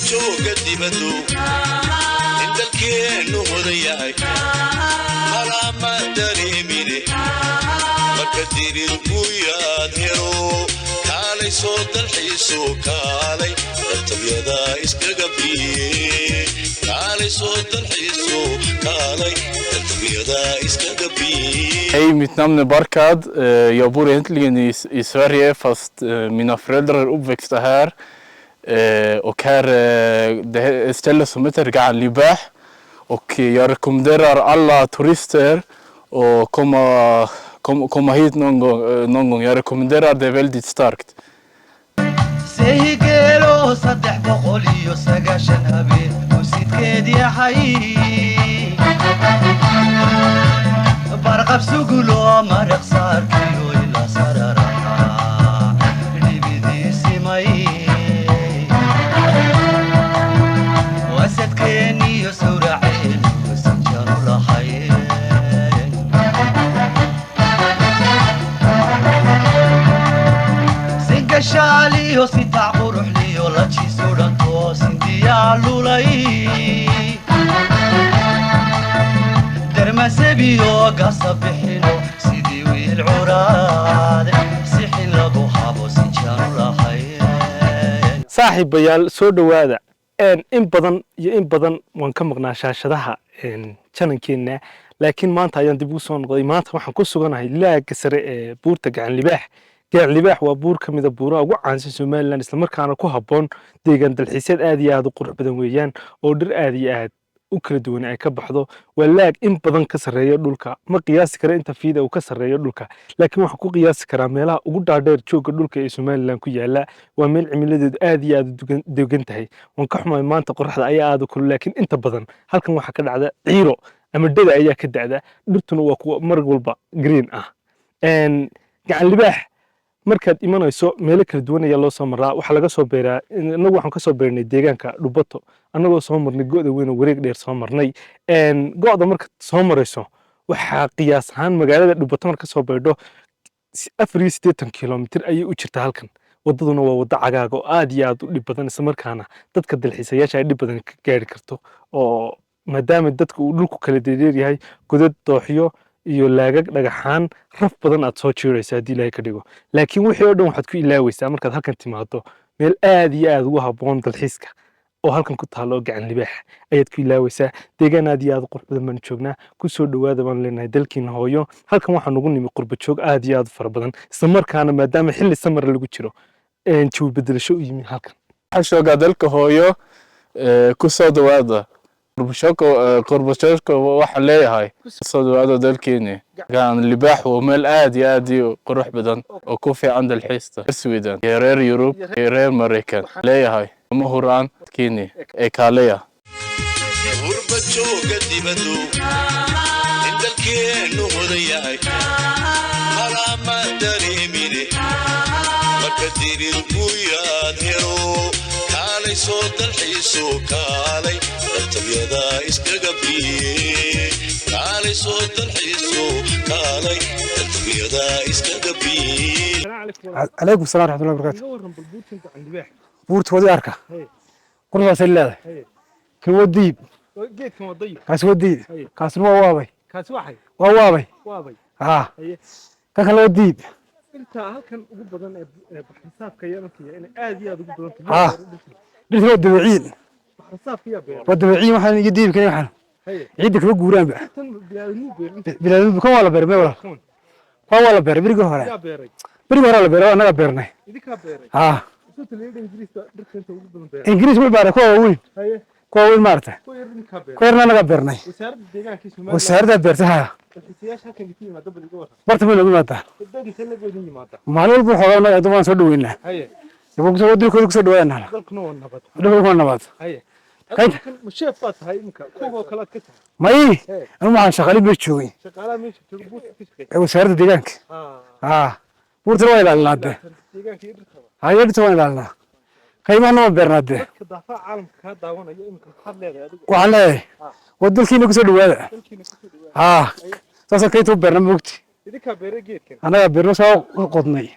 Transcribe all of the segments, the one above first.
Jooga dibadu in dalkeennu hodan yahay malama dareemine. Marka dirir guyaad helo, kaalay soo dalxiiso, kaalay daltabyada iskaga biye. Kaalay soo dalxiiso, kaalay daltabyada iskaga biye. Hej, mitt namn är Barkad. Jag bor egentligen i Sverige fast mina föräldrar är uppväxta här. Och här, det är ett ställe som heter Gacan Libaax. Och jag rekommenderar alla turister att komma hit någon gång, någon gång. Jag rekommenderar det väldigt starkt. Sehigeelo 390 habeen uu sidkeed yahay, barqabsugulo maraq saarkiyo ila sararaha dhibidiisimay, wasadkeeniyo sawraceenu sinjanu lahayn. Singashaaliyo sitac quruxliyo lajiisudhanto sindiyaa lulay, darmasebiyo gasa bixino sidii wiil curaad sixin lagu habo sinjaanu lahayn. Saaxiibayaal, soo dhowaada. In badan iyo in badan waan ka maqnaa shaashadaha channelkeenna, laakiin maanta ayaan dib ugu soo noqday. Maanta waxaan ku suganahay laaga sare ee buurta Gacan Libaax. Gacan Libaax waa buur ka mida buuraha ugu caansan Somaliland, islamarkaana ku habboon deegaan dalxiiseed aad iyo aad u qurux badan weeyaan, oo dhir aad iyo aad u kala duwan ay ka baxdo. Waa laag in badan ka sarreeya dhulka. Ma qiyaasi kara inta fiida uu ka sarreeyo dhulka, laakiin waxaan ku qiyaasi karaa meelaha ugu dhaadheer joogga dhulka ee Somaliland ku yaala. Waa meel cimiladeedu aad iyo aad u degan tahay. Waan ka xumahay, maanta qoraxda ayaa aad u kulul, laakiin inta badan halkan waxaa ka dhacda ciiro ama dheda ayaa ka da'da, dhirtuna waa kuwa mar walba green ah. Gacan Libaax markaad imanayso, meelo kala duwan ayaa loo soo maraa. Waxaa laga soo beeraa, innagu waxaan ka soo beernay deegaanka Dhubato, annagoo soo marnay go'da weyn oo wareeg dheer soo marnay. Go'da markaad soo marayso, waxaa qiyaas ahaan magaalada Dhubato marka soo beerdho 84 kilomitir ayay u jirtaa halkan. Waddaduna waa waddo cagaaga oo aad iyo aad u dhib badan, isla markaana dadka dalxiisayaasha ay dhib badan ka gaari karto, oo maadaama dadka uu dhulku kala dheer yahay, godad, dooxyo iyo laagag dhagaxaan raf badan aad soo jiiraysa haddii Ilaahay ka dhigo. Laakiin wixii oo dhan waxaad ku ilaaweysaa markaad halkan timaado. Meel aad iyo aad ugu habboon dalxiiska oo halkan ku taalo oo Gacan Libaax ayaad ku ilaaweysaa. Deegaan aad iyo aad u qurux badan baan joognaa. Ku soo dhowaada baan leenahay dalkiina hooyo. Halkan waxaa nugu nimi qurba joog aad iyo aad u fara badan, isla markaana maadaama xilli summer lagu jiro jawi bedelasho u yimi halkan. Waxaan joogaa dalka hooyo, ku soo dhawaada. Qurba joogka waxaan leeyahay, soo dhawaada dalkeeni. Gacan Libaax waa meel aad iyo aad u qurux badan oo ku fiican dalxiista. Reer Sweden iyo reer Yurub iyo reer Maraykan leeyahay, ma huraan keeni ee kaaleya. Qurba jooga dibadu in dalkeennu hodan yahay malama dareemine. Marka dirir guyaad helo, kaalay soo dalxiiso, kaalay daltabyada iskaga biye. Kaalay soo dalxiiso, kaalay daltabyada iskaga biye. Calaykum salaam raxmatullahi barakaatu. Buurta wadi arka, quruxdaasay leedahay. Kan waa diib. Geedkan waa dayib. Kaasi waa diib. Kaasina waa waabay. Kaasi waxay Waa waabay. Waabay. Haa. Kan kale waa diib. Inta halkan ugu badan ee baxrisaafka ayaa arkaya inay aad iyo aad ugu badan tahay. Haa, dhirta waa dabeeciin. Baxrisaafka yaa beera? Waa dabeeciin waxaan iyo diibkan waxaan ciidda kama guuraanba. Tan bini'aadamuu beerin? Bilaadmu kan waa la beeray, may walaal. Kuwan? Kan waa la beeray berigii hore. Yaa beeray? Berigii hore la beeray, annaga beernay. Idinkaa beeray? Haa. Isoo taliyada Ingiriiska dhirta inta ugu badan beeray. Ingiriis ma beeray kuwa waaweyn. Kuwa waaweyn maarata. Kuwa yar idinkaa beeray. Kuwa yarna annaga beernay. Wasaaradda deegaanka Somaliland. Wasaaradda beertay, haa. Dalxiisayaasha halkan idinku yimaada, bal iga warran. Barta ma noogu yimaadaa. Dad intee le'eg idin yimaada? Maalin walba waxoogaa annaga waan soo dhaweynaa. Dalkooda kusoo dhawaanaa. Dalkuna waa nabad. Dalkooda waa nabad. Kaynta. Halkan ma chef baa tahay imika, kuwa oo kale aad ka tahay? May, anu waxaan shaqaalin meesha joogay. Shaqaalaha meesha jooga buurta ka shaqeeya? Ee wasaaradda deegaanka. Haa, buurtana waa ilaalinaa dee. Deegaanka iyo dhirtaba. Haye, dhirta waan ilaalinaa, kaymahana waan beernaa dee. Dadka daafaha caalamka kaa daawanaya imika, maxaad leedahay adigu? Waxaan leeyahay, waa dalkiina kusoo dhawaada. Dalkiina kusoo dhawaada. Haa, saasaan kaynta u beerna, mogti. Idinkaa beeray geedkan? Annagaa beerno, soo qodnay.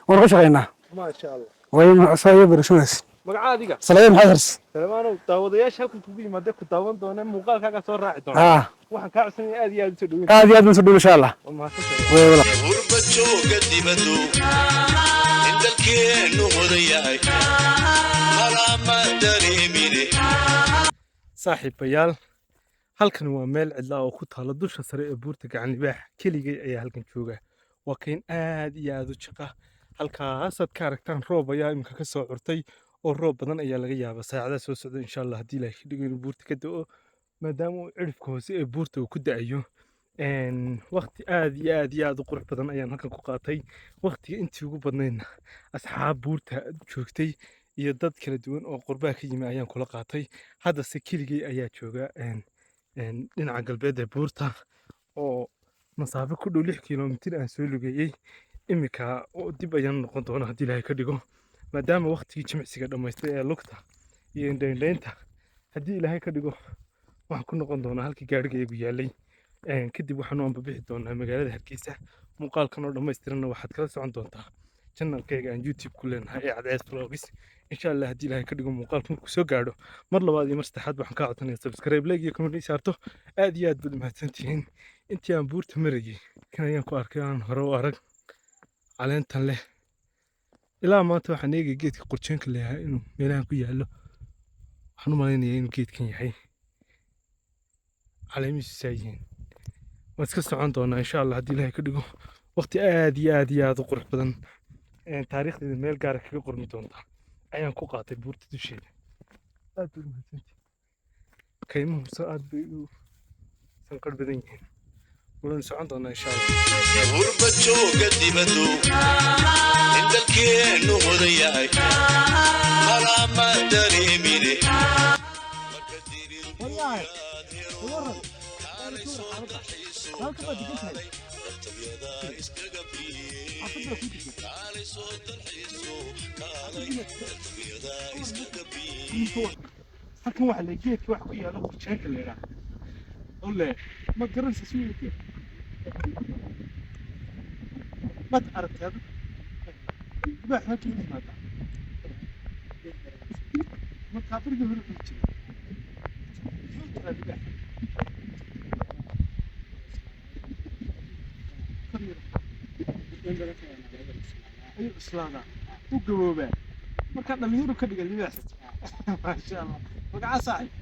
Waan ka shaqaynaa. Maasha Allah. Way saa iyo beerasho wanaagsan. Magacaadiga? Salaam Maxamed Hars. Salamaanow, daawadayaasha halkan kugu yimaada ku daawan doona, muuqaalkaaga soo raaci doona. Ah. Waxaan kaa codsanaya aad iyo aad u soo dhaweyn. Aad iyo aad baan soo dhow, insha Allah. Waa mahadsantahay. Way walaal. Qurba jooga dibadu in dalkeennu hodan yahay malama dareemine. Saaxiibayaal, halkan waa meel cidla oo ku taala dusha sare ee buurta Gacan Libaax. Keligay ayaa halkan jooga. Waa kayn aad iyo aad u jiqa. Halkaasaad ka aragtaan roob ayaa iminka ka soo curtay, oo roob badan ayaa laga yaabaa saacadaha soo socda, insha Allah, haddii Ilaahay ka dhigo, inuu buurta ka da'o, maadaama uu cirifka hoose ee buurta uu ku da'ayo. Waqti aad iyo aad iyo aad u qurux badan ayaan halkan ku qaatay. Waqtiga intii ugu badnaydna asxaab buurta joogtay iyo dad kala duwan oo qurbaha ka yimi ayaan kula qaatay. Haddase keligay ayaa jooga dhinaca galbeed ee buurta, oo masaafo ku dhow 6 kilomitir aan soo lugeeyey. Iminka oo dib ayaan noqon doona haddii Ilaahay ka dhigo, maadaama waqtigii jimicsiga dhammaystay ee lugta iyo indhaindhaynta. Haddii Ilaahay ka dhigo, waxaan ku noqon doonaa halkii gaadhigaygu yaalay. Kadib waxaanu anbabixi doonaa magaalada Hargeysa. Muuqaalkan oo dhammaystiranna waxaad kala socon doontaa channelkayga aan YouTube ku leenahay ee Cadceed Vlogs, insha Allah. Haddii Ilaahay ka dhigo, muuqaalka markuu soo gaadho, mar labaad iyo mar saddexaad waxaan kaa codsanaya subscribe, like iyo comment ii saarto. Aad iyo aad baad mahadsantihiin. Intii aan buurta marayay kan ayaan ku arkay aan hore u arag, caleentan leh. Ilaa maanta waxaan eegay geedka qorjeenka leeyahay inuu meelahan ku yaallo. Waxaan u malaynayaa inuu geedkan yahay, caleemihiisu saa yihiin. Waan iska socon doonaa, insha Allah, haddii Ilaahay ka dhigo. Waqti aad iyo aad iyo aad u qurux badan, taariikhdeeda meel gaara kaga qormi doonta ayaan ku qaatay buurta dusheeda. Aad bay u mahadsantihi. Kaymuhu aad bay u sanqadh badan yihiin. Waanu socon doonaa, insha Allah. Qurba jooga dibadu in dalkeennu hodan yahay malama dareemine. Marka dirir guyaad helo, kaalay soo dalxiiso, kaalay daltabyada iskaga biye, kaalay soo dalxiiso, kaalay daltabyada iskaga biye. Halkan waxa la geedka waxa ku yaala qorjeenka la yidhaah ole. Ma garanaysa si uu geed maad aragtay adigu? Libaax halkan u yimaada markaa barigii hore cuni jiray. Muxuu jiraa libaax kor yar ayuu cuslaadaa, u gaboobaa, markaa dhalinyaro ka dhiga libaax. Maasha Allah. Magacaa, saaxib?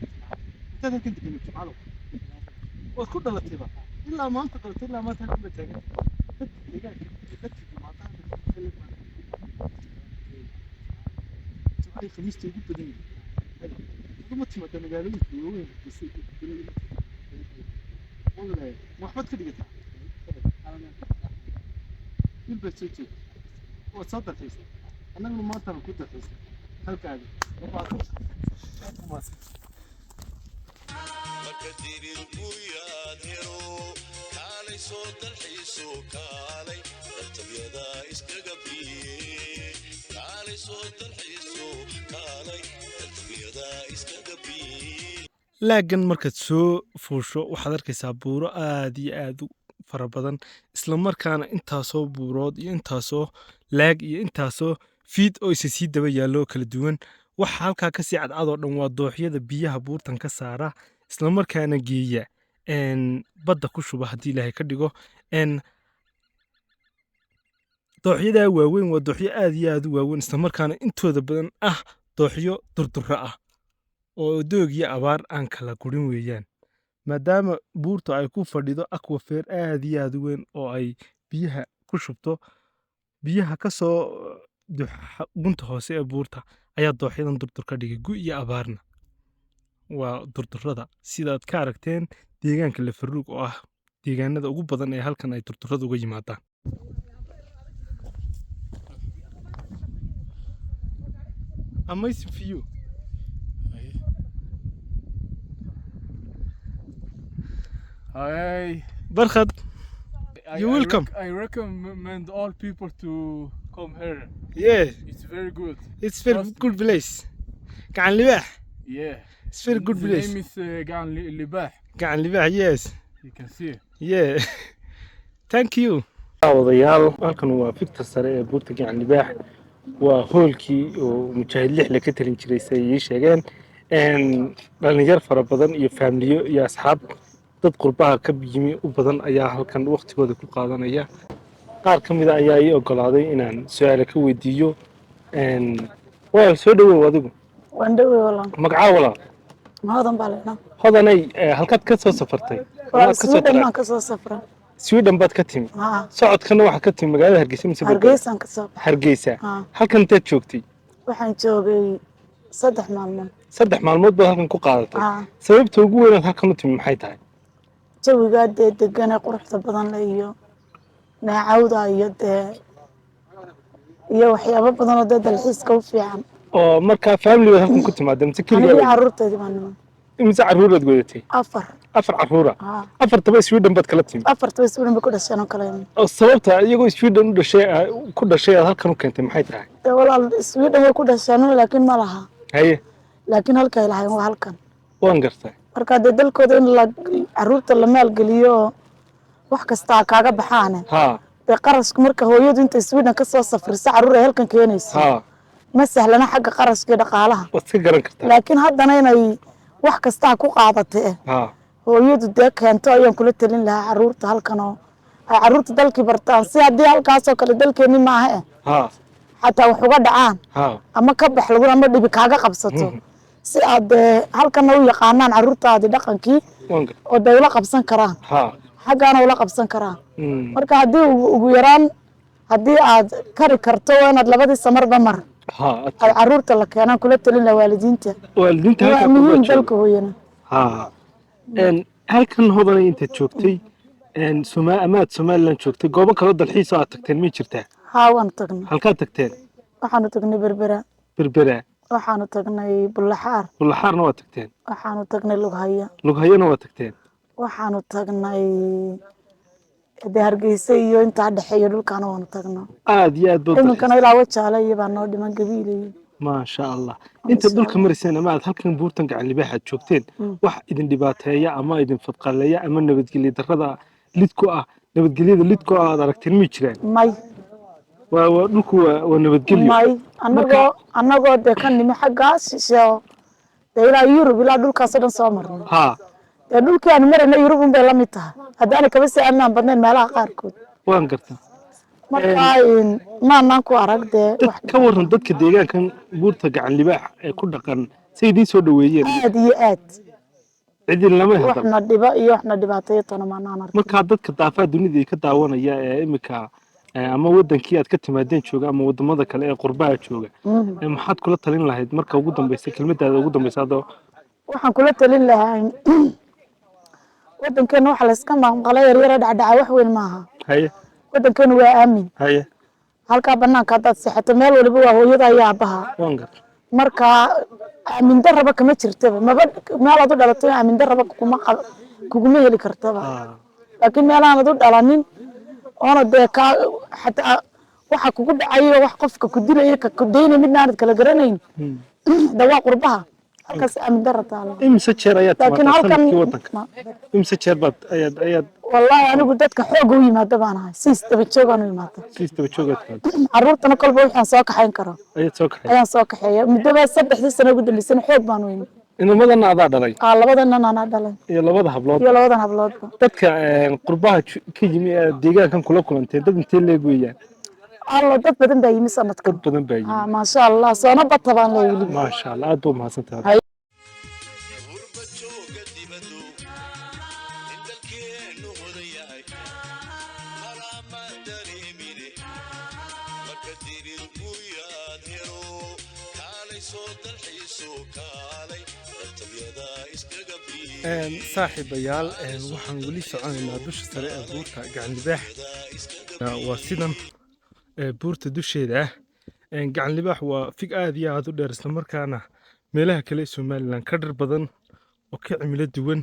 Intaad halkan deganay, Jimcalow? Waad ku dhalatayba? Ilaa maanta dhalatay, ilaa maanta halkan baad taagan. Dadka deegaanka iyo dadka yimaada halkan, Jimcadii, Khamiista ugu badan yihiin. Uma timaada magaalooyinka waaweyn, Hargeysa iyo Berbera? Wallahi, ma waxbaad ka dhigataa? Il baad soo jeeda, waad soo dalxiisay. Annaguna maantaan ku dalxiisay halkaaga. Waa mahadsan. Marka dirir guyaad helo, kaalay soo dalxiiso, kaalay daltabyada iskaga biye, kaalay soo dalxiiso, kaalay daltabyada iskaga biye. Laaggan markaad soo fuusho waxaad arkaysaa buuro aad iyo aad u fara badan, isla markaana intaasoo buurood iyo intaasoo laag iyo intaasoo fiid oo isa sii daba yaallo oo kala duwan. Waxa halkaa kasii cadcad oo dhan waa dooxyada biyaha buurtan ka saara, isla markaana geeya badda ku shuba, haddii Ilaahay ka dhigo. Dooxyadaa waaweyn waa dooxyo aad iyo aad u waaweyn, isla markaana intooda badan ah dooxyo durdurro ah oo doog iyo abaar aan kala gurin weeyaan, maadaama buurtu ay ku fadhido aquifer aad iyo aad u weyn oo ay biyaha ku shubto. Biyaha ka soo duxa gunta hoose ee buurta ayaa dooxyadan durdur ka dhigay. Gu iyo abaarna waa durdurrada, sidaad ka aragteen deegaanka Lafaruug oo ah deegaanada ugu badan ee halkan ay durdurradu uga yimaadaan. Amazing view. Hi. Barkhad. You're welcome. I recommend all people to come here. Yeah. It's very good. It's very Trust good place, Gacan Libaax. Yeah. It's very good The place. name is Gacan Libaax. Gacan Libaax, yes. You can see. Yeah, thank you. Odayaal, halkan waa figta sare ee buurta Gacan Libaax. Waa hoolkii oo Mujaahid Lixle ka talin jiray, say ii sheegeen. Dhalinyar fara badan iyo faamiliyo iyo asxaab, dad qurbaha ka yimi u badan ayaa halkan waqtigooda ku qaadanaya. Qaar ka mida ayaa ii ogolaaday inaan su-aale ka weydiiyo. Walaal, soo dhawow adigu. Waan dhowey, walaal. Magacaa, walaal? Hodan baa leynaa. Hodanay, halkaad ka soo safartay? Walaal, Amaad ka soo Sweden taray? Baan ka soo safray. Sweden baad ka timi? Haa. Socodkana waxaad ka timi magaalada Hargeysa mise Berbera? Hargeysaan ka soo baxay. Hargeysa? Haa. Halkan inteed joogtay? Waxaan joogay 3 maalmood. 3 maalmood baad halkan ku qaadatay? Haa. Sababta ugu weynaad halkan u timi maxay tahay? Jawigaa dee deganee quruxda badan leh iyo neecawda iyo dee iyo waxyaabo badan oo dee dalxiiska u fiican. Oo markaa family baad halkan ku timaadee mise Anigii keligaa? Carruurteedii baan niman. Mise carruuraad wadatay? Afar. Afar carruura? Haa. Afartaba Sweden baad kala timi? Afartaba Sweden bay ku dhasheen oo kale. Oo sababta iyagoo Sweden u dhashay ku dhashay aad halkan u keentay maxay tahay? Dee walaal, Sweden way ku dhasheen laakiin ma laha. Laakiin halkay lahayn waa halkan. Waan gartay. Marka dee dalkooda in la carruurta la maalgeliyo oo wax kastaa kaaga baxaane. Dee qarashku marka hooyadu intay Sweden ka soo safriso carruur ay halkan keenayso, ma sahlana xagga qarashka iyo dhaqaalaha. Waad iska garan kartaa. Laakiin haddana inay wax kastaa ku qaadatee hooyadu dee keento ayaan kula talin lahaa carruurta halkan, oo ay carruurta dalkii bartaan, si haddii halkaasoo kale dalkeenni maaha eh xataa wax uga dhacaan ama ka bax laguna ama dhibi kaaga qabsato, si aad dee halkana u yaqaanaan carruurtaadii dhaqankii Waan gartay. oo dee ula qabsan karaan, xaggaana ula qabsan karaan. Marka haddii ugu yaraan haddii aad kari karto, waa inaad labadii samarba mar aad carruurta la keenaan kula talin lahaa waalidiinta. Waalidiinta Waa halkan muhiim kuma joogo. dalka hooyana. Halkan, Hodanay, intaad joogtay ama aad Somaliland joogtay, goobo kaloo dalxiis oo aad tagteen ma jirtaa? Haa, waanu tagnay. Halkaad tagteen? Waxaanu tagnay Berbera. Berbera. Waxaanu tagnay Bullaxaar. Bullaxaarna waa tagteen? Waxaanu tagnay Lughaya. Lughayana waa tagteen? Waxaanu tagnay dee Hargeysa iyo intaa dhexe iyo dhulkaana waanu tagnaa. Aad iyo aad baad Iminkana ilaa Wajaale iyo baa noo dhiman, Gabiile iyo. Maasha Allah. Intaad dhulka marayseen ama aad halkan buurtan Gacan Libaax aad joogteen, wax idin dhibaateeya ama idin fadqaleeya ama nabadgelyo darrada lid ku ah, nabadgelyada lid ku ah aad aragteen ma jiraan? May. Waa dhulku waa nabadgelyo. May, anagoo dee ka nimi xaggaas shishe oo dee ilaa Yurub, ilaa dhulkaasoo dhan soo marnay, dee dhulkii aanu marayna Yurub unbay la mid tahay, haddaanay kaba sii ammaan badnayn meelaha qaarkood. Waan gartaa. Marka maanaan ku arag dee Dad wax. Ka waran dadka deegaankan buurta Gacan Libaax ee ku dhaqan, say idiin soo dhaweeyeen? Aad iyo aad. Cidin lama hadal? Waxna dhiba iyo waxna dhibaateeyo tona maanaan arkin. Markaa dadka daafaha dunida ka daawanaya ee imika ama wadankii aad ka timaadeen jooga ama wadamada kale ee qurbaha jooga, maxaad kula talin lahayd marka ugu dambeysa, kelmadaada ugu dambeysa adoo? Waxaan kula talin lahaa, wadankeena waxa layska maqmaqla yaryara dhacdhaca wax weyn maaha. Wadankeenu waa aamin. Halkaa banaanka haddaad seexato, meel waliba waa hooyada iyo aabbaha. Waan garta. Marka aamin darraba kama jirtaba, maba meelaad u dhalato aamin darraba kuguma heli kartaba. Laakiin meelaanad u dhalanin oona dee kaa xataa waxa kugu dhacayo, wax qofka ku dilaya, ka ku daynay, midna aanad kala garanayn, de waa qurbaha halkaas aamin darra taala. Imise jeer ayaad Laakiin timaadaa halkan sanadkii wadanka? Imise jeer baad ayaad Wallaahi, anigu dadka xooga u yimaada baan ahay, siis daba joogaan u yimaada. Siis daba joogaad timaada? Carruurtana kolba waxaan soo kaxayn karo ayaad soo kaxay. Ayaan soo kaxeeya. Muddaba 3dii sano ugu dambeysana xoog baan u yimid. Inamadana adaa dhalay? Aa, labadan anaa dhalay. Iyo labada hablood? Iyo labadan habloodba. Dadka qurbaha ka yimi ee deegaankan kula kulanteen, dad intee leeg weeyaan? Allo, dad badan baa yimi sanadkan. Dad badan baa yimi. Aa, maasha Allah, soona bata baan leeyahay weliba. Maasha Allah, aad baa umahadsantahay. Qurba jooga dibadu in dalkeennu hodan yahay malama dareemine. Marka dirirku yaad helo, kaalay soo dalxiiso, kaalay tartamyada iskaga. Saaxiibayaal, waxaan weli soconaynaa dusha sare ee buurta Gacan Libaax. Waa sidan buurta dusheeda ah. Gacan Libaax waa fig aad iyo aad u dheer, isla markaana meelaha kale ee Somaliland ka dhir badan oo ka cimilo duwan.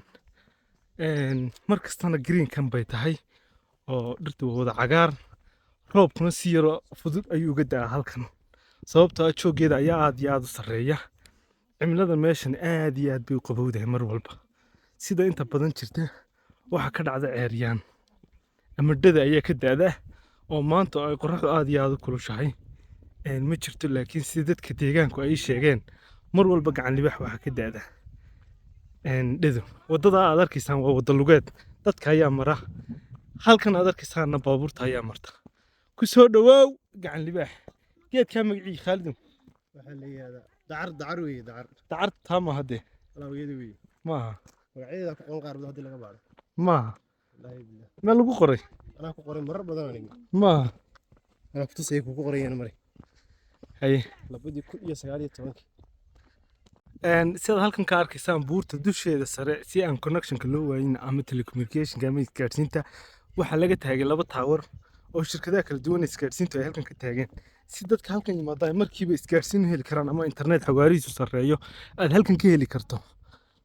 Mar kastana greenkan bay tahay oo dhirta waa wada cagaar, roobkuna si yaro fudud ayuu uga da'aa halkan, sababtoo ah jooggeeda ayaa aad iyo aad u sarreeya. Cimilada meeshan aad iyo aad bay u qabowdahay mar walba. Sida inta badan jirta, waxaa ka dhacda ceeryaan ama dhada ayaa ka da'da, oo maanta oo ay qorraxdu aad iyo aad u kulushahay. Ma jirto, laakiin sida dadka deegaanku ay sheegeen, mar walba Gacan Libaax waxaa ka da'da dhedo. Waddada aad arkaysaan waa wadda lugeed, dadka ayaa mara. Halkan aad arkaysaanna baabuurta ayaa marta. Ku soo dhawaaw Gacan Libaax. Geedkaa magacii, Khaalidow? Waxaa la yihahdaa dacar, dacar weeye, dacar. Dacar taa maaha dee. Alaawiyada weeye. Maaha. Magacyadeeda ku qoran qaar badan haddii laga baaro. Maaha. Wallaahi billah. Meel lagu qoray? Anaa ku qoray marar badan aniga. Maaha. Anaa ku tusayay kuku qorayeen mari. Haye. 2019-kii. Sidaad halkan ka arkaysaan, buurta dusheeda sare, si aan connectionka loo waayin ama telecommunicationka ama isgaadhsiinta, waxaa laga taagay laba tower oo shirkadaha kala duwan isgaadhsiintu ay halkan ka taageen, si dadka halkan yimaada ay markiiba isgaadhsiin u heli karaan ama internet xawaarihiisu sarreeyo aad halkan ka heli karto.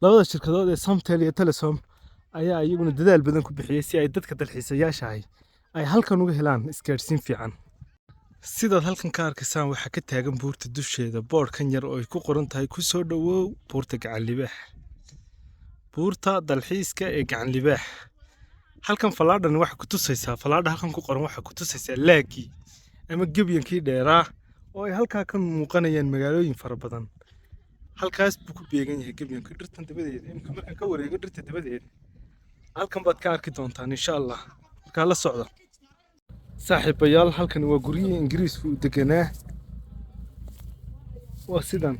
Labada shirkadood ee Somtel iyo Telesom ayaa iyaguna dadaal badan ku bixiyey si ay dadka dalxiisayaasha ahi ay halkan uga helaan isgaadhsiin fiican. Sidaad halkan ka arkaysaan, waxaa ka taagan buurta dusheeda boodhkan yar oo ay ku qoran tahay "Ku soo dhowow buurta Gacan Libaax", buurta dalxiiska ee Gacan Libaax. Halkan fallaadhan waxay ku tusaysaa, fallaadha halkan ku qoran waxay ku tusaysaa laagii ama gebyankii dheeraa oo ay halkaa ka muuqanayaan magaalooyin fara badan. Halkaas buu ku beegan yahay gebyanka dhirtan dabadeeda. Imika markaan ka wareego dhirta dabadeeda, halkan baad ka arki doontaan, insha Allah. Markaa la socda, saaxiibayaal. Halkan waa guryihii Ingiriisku uu deganaa, waa sidan.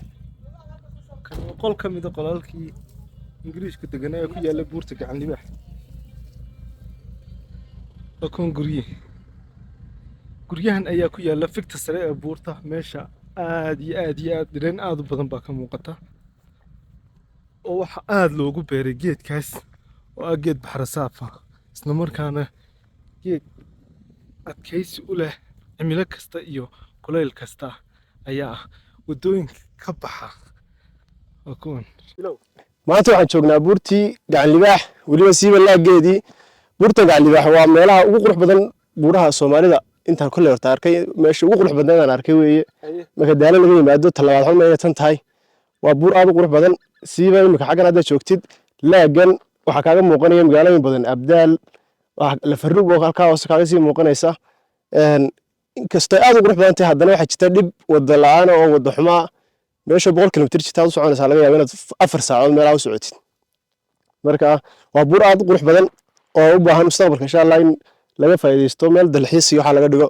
Kan waa qol ka mida qolalkii Ingiriisku deganaa ee ku yaalla buurta Gacan Libaax. Waa kuwan guryihi. Guryahan ayaa ku yaalla figta sare ee buurta. Meesha aad iyo aad iyo aad dhireen aad u badan baa ka muuqata, oo waxa aad loogu beeray geedkaas oo ah geed baxrasaaf ah, isla markaana geed adkaysi u leh cimilo kasta iyo kulayl kasta ayaa ah. Waddooyinka ka baxa waa kuwan. Maanta waxaan joognaa buurtii Gacan Libaax, weliba siiba laageedii. Buurta Gacan Libaax waa meelaha ugu qurux badan buuraha Soomaalida intaan kolley horta arkay. Meesha ugu qurux badneed aan arkay weeye marka Daalo laga yimaado. Talabaad xun inay tan tahay. Waa buur aad u qurux badan. Siiba imika xaggan hadda joogtid, laagan waxaa kaaga muuqanaya magaalooyin badan, Abdaal, Lafarug oo halkaa hoose kaaga sii muuqanaysa. Inkastoo aad u qurux badan tahay, haddana waxaa jirta dhib wada la-aan oo wada xumaa. Meesha 100 kilomitir jirta aad u soconaysaa, laga yaaba inaad 4 saacadood meelaha u socotid. Marka waa buur aad u qurux badan oo u baahan mustaqbalka, insha Allah, in laga faa'iidaysto, meel dalxiis iyo waxaa laga dhigo.